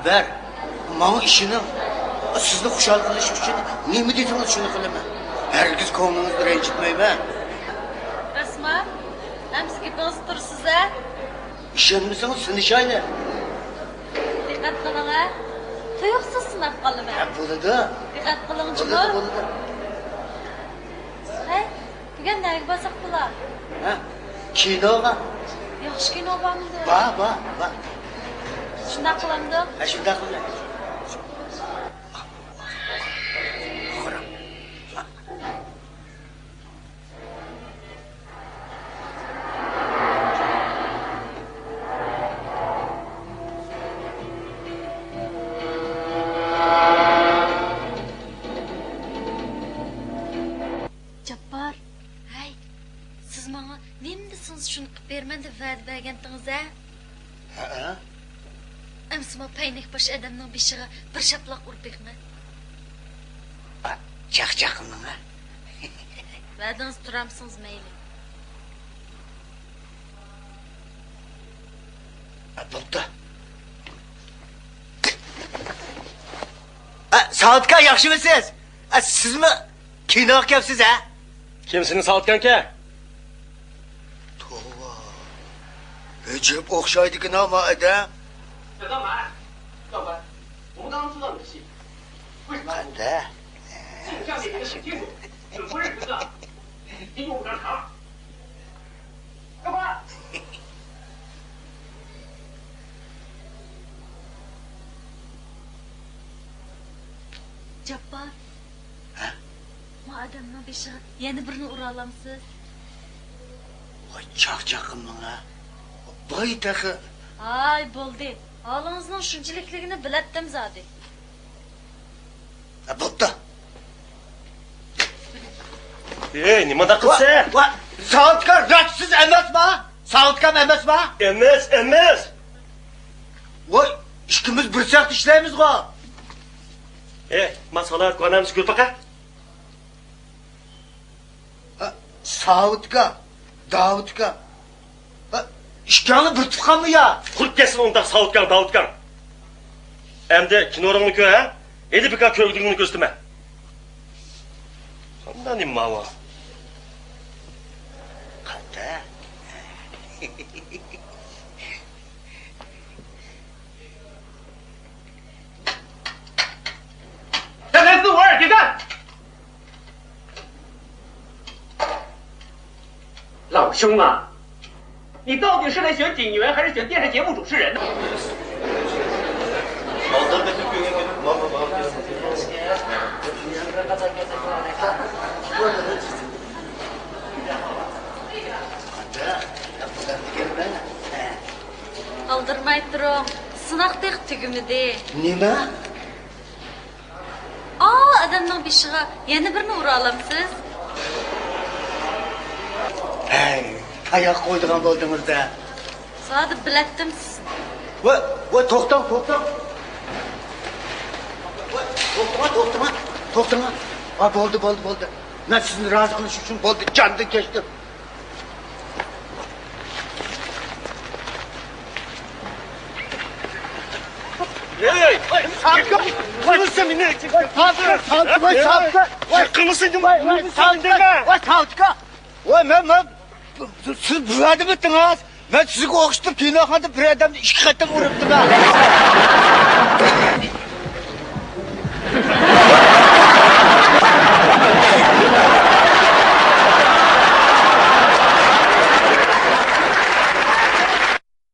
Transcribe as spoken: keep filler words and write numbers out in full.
بەر، ماڭا ئىشىنىڭ. سىزنى خۇشال قىلىش ئۈچۈن نېمە دېسىڭىز، شۇنى قىلىمەن. ھەرگىز كۆڭلىڭىزنى رەنجىتمەيمەن. رەسما، ئەمىسە گېپىڭىزدە تۇرىسىز-ھە؟ ئىشەنمىسىڭىز، سىنىشايلى. دىققەت قىلىڭ-ھە. تۇيۇقسىز سىناپ قالىمەن. ھە، بولىدۇ. دىققەت قىلىڭ، بولىدۇ، جۇمۇ. بولىدۇ. ھەي، بۈگۈن نەگە بارساق بولا؟ ھە؟ كىنوغا. ياخشى كىنو بارمىدى؟ بار، بار، بار. شۇنداق قىلامدۇق؟ ھە، شۇنداق قىلىمىز. جاپپار، ھەي، سىز ماڭا نېمە دېسىڭىز شۇنى قىلىپ بېرىمەن دەپ ۋەدە بەرگەنتىڭىز ھە؟ ھەئە. ئەمسىمۇ پەينەك باش ئادەمنىڭ بېشىغا بىر شاپىلاق ئۇرۇپ بېقىمەن. ئا، چاقچاق قىلماڭ ھە. ۋەدىڭىزدە تۇرامسىڭىز مەيلى. ئا، بوپتۇ. ئا، ساۋۇتكا ياخشىمۇسىز؟ ئا، سىزمۇ كىنوغا كەپسىز ھە؟ كىم سېنى ساۋۇتكانكەن؟ توۋا. ئەجەب ئوخشايدىكىنا ما ئادەم. قانداق؟ جاپپار. ھە؟ ما ئادەمنىڭ بېشىغا يەنە بىرنى ئۇرالامسىز؟ ۋاي، چاقچاق قىلماڭ ھە. باي تېخى. ھاي، بولدى. ھالىڭىزنىڭ شۇنچىلىكلىكىنى بىلەتتىم زادى. ھە، بوپتۇ. ئەي، نېمانداق قىلسا؟ ۋا، ۋا، ساۋۇتكا راستسىز ئەمەسما؟ ساۋۇتكام ئەمەسما؟ ئەمەس، ئەمەس. ۋاي، ئىككىمىز بىر سېختا ئىشلەيمىزغۇ. ئەي، ما سالاھەت كونا ئەمىسە كۆرۈپ باقە. ھە، ساۋۇتكا، داۋۇتكا. ھە، ئىككىڭلار بىر تۇغقانمۇ يا؟ قۇرۇپ كەتسۇن ئۇنداق ساۋۇتكاڭ، داۋۇتكاڭ. ئەمدى كىنورۇڭنى كۆر ھە. ھېلى بىكار كۆرگۈدىكىڭنى كۆرسىتىمەن. قانداق نېمە ماۋۇ؟ قانداق؟ Hello，兄啊，你到底是来选警员还是选电视节目主持人呢？ئالدىرىماي تۇرۇڭ، سىناق تېخى تۈگىمىدى. نېمە؟ ئا، ئادەمنىڭ بېشىغا يەنە بىرنى ئۇرالامسىز؟ ھەي، تاياق قويىدىغان بولدىڭىز-دە. زادى بىلەتتىم سىزنى. ۋاي، ۋاي، توختاڭ، توختاڭ. ۋاي، توختىما، توختىما، توختىما. ۋاي، بولدى، بولدى، بولدى. مەن سىزنى رازى قىلىش ئۈچۈن بولدى، جاندىن كەچتىم. ۋاي، مەن، مەن، سىز بۇ يەردىمىتىڭىز؟ مەن سىزگە ئوخشىتىپ كىنوخانىدا بىر ئادەمنى ئىككى قېتىم ئۇرۇپتىمەن.